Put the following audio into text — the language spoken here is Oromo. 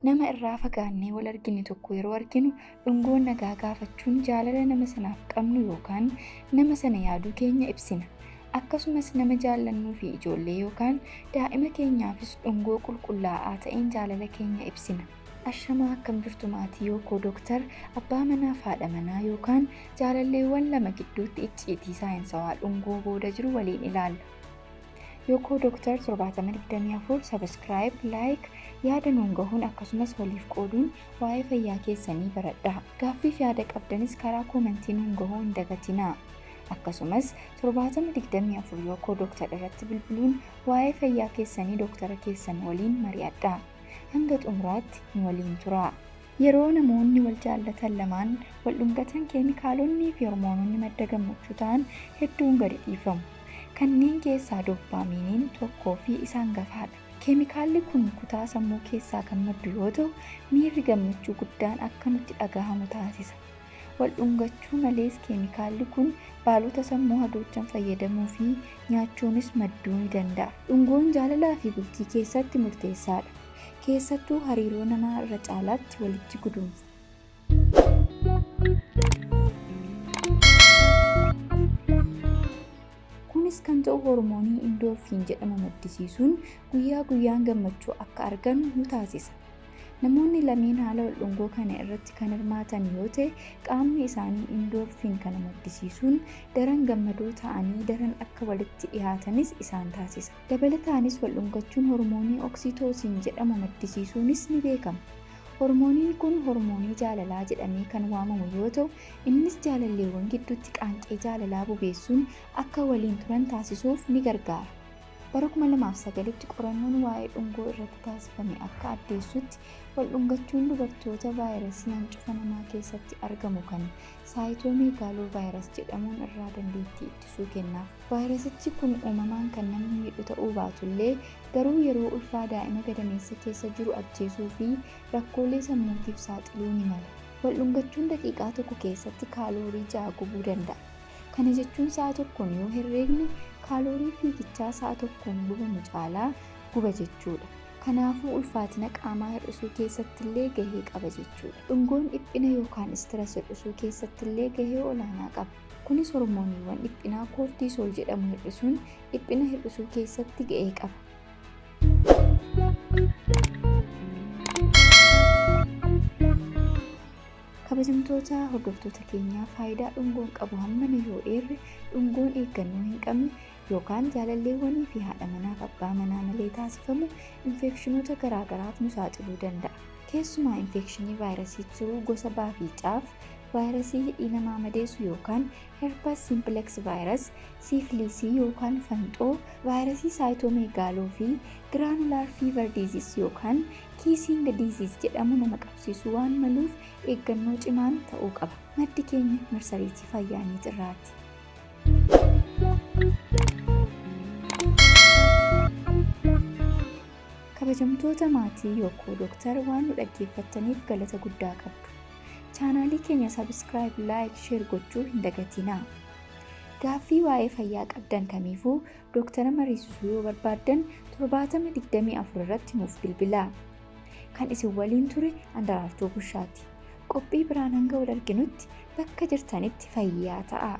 Nama irraa fagaannee wal argine tokko yeroo arginu dhungoon nagaa gaafachuun jaalala nama sanaaf qabnu yookaan nama sana yaaduu keenya ibsina. Akkasumas nama jaallannuu fi ijoollee yookaan daa'ima keenyaafis dhungoo qulqullaa'aa ta'een jaalala keenya ibsina. Ashamaa, akkam jirtu maatii Yookoo Dooktar? Abbaa manaa fi haadha manaa yookaan jaalalleewwan lama gidduutti icciitii saayinsawaa dhungoo booda jiru waliin ilaalla. Yookoo Dooktar 7024 subscribe, like, yaada nuun gahuun akkasumas waliif qooduun waa'ee fayyaa keessanii baradhaa. Gaaffiif yaada qabdanis karaa koomentii nuun gahuu hin dagatinaa. Akkasumas 7024 Yookoo Dooktar irratti bilbiluun waa'ee fayyaa keessanii dooktara keessan waliin mari'adhaa. Hanga xumuraatti nu waliin turaa. Yeroo namoonni wal jaallatan lamaan wal dhungatan keemikaalonnii fi hormoononni madda gammachuu ta'an hedduun gadi dhiifamu. Kanneen keessaa doopaamiiniin tokkoo fi isa hangafaadha. Keemikaalli kun kutaa sammuu keessaa kan maddu yoo ta'u, miirri gammachuu guddaan akka nutti dhagahamu taasisa. Wal dhungachuu malees keemikaalli kun baalota sammuu hadoochan fayyadamuu fi nyaachuunis madduu ni danda'a. Dhungoon jaalalaa fi bultii keessatti murteessaadha. Keessattuu hariiroo namaa irra caalaatti walitti guduunfa. Kunis kan ta'u hormoonii indoorfiin jedhamu maddisiisuun guyyaa guyyaan gammachuu akka argannu nu taasisa. Namoonni lameen haala wal dhungoo kana irratti kan hirmaatan yoo ta'e, qaamni isaanii indoorfiin kana maddisiisuun daran gammadoo ta'anii daran akka walitti dhihaatanis isaan taasisa. Dabalataanis wal dhungachuun hormoonii oksitoosiin jedhamu maddisiisuunis ni beekama. Hormooniin kun hormoonii jaalalaa jedhamee kan waamamu yoo ta'u, innis jaalalleewwan gidduutti qaanqee jaalalaa bobeessuun akka waliin turan taasisuuf ni gargaara. Bara 2009tti qorannoon waa'ee dhungoo irratti taasifame akka addeessutti, wal dhungachuun dubartoota vaayirasii hancufa namaa keessatti argamu kan saayitoomeegaaloo vaayiras jedhamuun irraa dandeettii ittisuu kennaaf. Vaayirasichi kun uumamaan kan nama miidhu ta'uu baatullee, garuu yeroo ulfaa daa'ima gadameessa keessa jiru ajjeesuu fi rakkoolee sammuutiif saaxiluu ni mala. Wal dhungachuun daqiiqaa tokko keessatti kaaloorii 6 gubuu danda'a. Kana jechuun sa'a tokkoon yoo herreegne kaaloorii fiigichaa sa'a tokkoon gubamu caalaa guba jechuudha. Kanaafuu ulfaatina qaamaa hir'isuu keessattillee gahee qaba jechuudha. Dhungoon dhiphina yookaan stress hir'isuu keessattillee gahee olaanaa qaba. Kunis hormooniiwwan dhiphinaa koortiisool jedhamu hir'isuun dhiphina hir'isuu keessatti ga'ee qaba. Kabajamtoota hordoftoota keenyaa, faayidaa dhungoon qabu hammana yoo eerre, dhungoon eeggannoo hin qabne yookaan jaalalleewwanii fi haadha manaaf abbaa manaa malee taasifamu infeekshinoota garaagaraaf nu saaxiluu danda'a. Keessumaa infeekshinii vaayirasii tiruu gosa B fi C'f, vaayirasii hidhii namaa madeessu yookaan herpes simplex virus, siifiliisii yookaan fanxoo, vaayirasii saayitoomeegaaloo fi granular fever disease yookaan kissing disease jedhamu nama qabsiisuu waan maluuf eeggannoo cimaan ta'uu qaba. Maddi keenya marsariitii Fayyaaniit irraati. Kabajamtoota maatii Yookoo Dooktar, waan nu dhaggeeffattaniif galata guddaa qabdu. Chaanaalii keenya subscribe, like, share gochuu hin dagatinaa. Gaaffii waa'ee fayyaa qabdan kamiifuu dooktara mariisisuu yoo barbaaddan 7024 irratti nuuf bilbilaa. Kan isin waliin ture Andaraartuu Bushaati. Qophii biraan hanga wal arginutti bakka jirtanitti fayyaa ta'aa.